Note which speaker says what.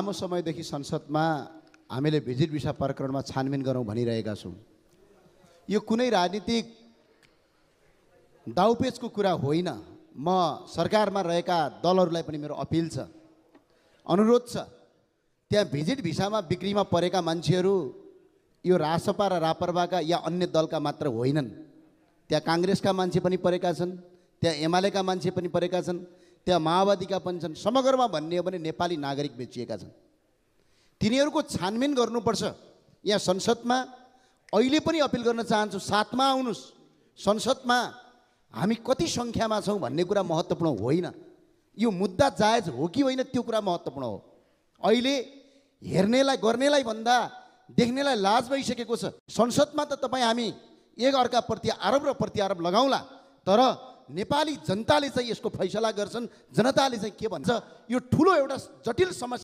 Speaker 1: लामो समयदेखि संसदमा हामीले भिजिट भिसा प्रकरणमा छानबिन गरौँ भनिरहेका छौँ। यो कुनै राजनीतिक दाउपेचको कुरा होइन। म सरकारमा रहेका दलहरूलाई पनि मेरो अपिल छ, अनुरोध छ, त्यहाँ भिजिट भिसामा बिक्रीमा परेका मान्छेहरू यो रासपा र रापरपाका या अन्य दलका मात्र होइनन्। त्यहाँ काङ्ग्रेसका मान्छे पनि परेका छन्, त्यहाँ एमालेका मान्छे पनि परेका छन्, त्यहाँ माओवादीका पनि छन्। समग्रमा भन्ने हो भने नेपाली नागरिक बेचिएका छन्। तिनीहरूको छानबिन गर्नुपर्छ। यहाँ संसदमा अहिले पनि अपिल गर्न चाहन्छु, साथमा आउनुहोस्। संसदमा हामी कति सङ्ख्यामा छौँ भन्ने कुरा महत्त्वपूर्ण होइन। यो मुद्दा जायज हो कि होइन त्यो कुरा महत्त्वपूर्ण हो। अहिले हेर्नेलाई गर्नेलाई भन्दा देख्नेलाई लाज भइसकेको छ। संसदमा त तपाईँ हामी एक अर्काप्रति आरोप र प्रत्यारोप लगाउँला, तर नेपाली जनताले चाहिँ यसको फैसला गर्छन्। जनताले चाहिँ के भन्छ, यो ठुलो एउटा जटिल समस्या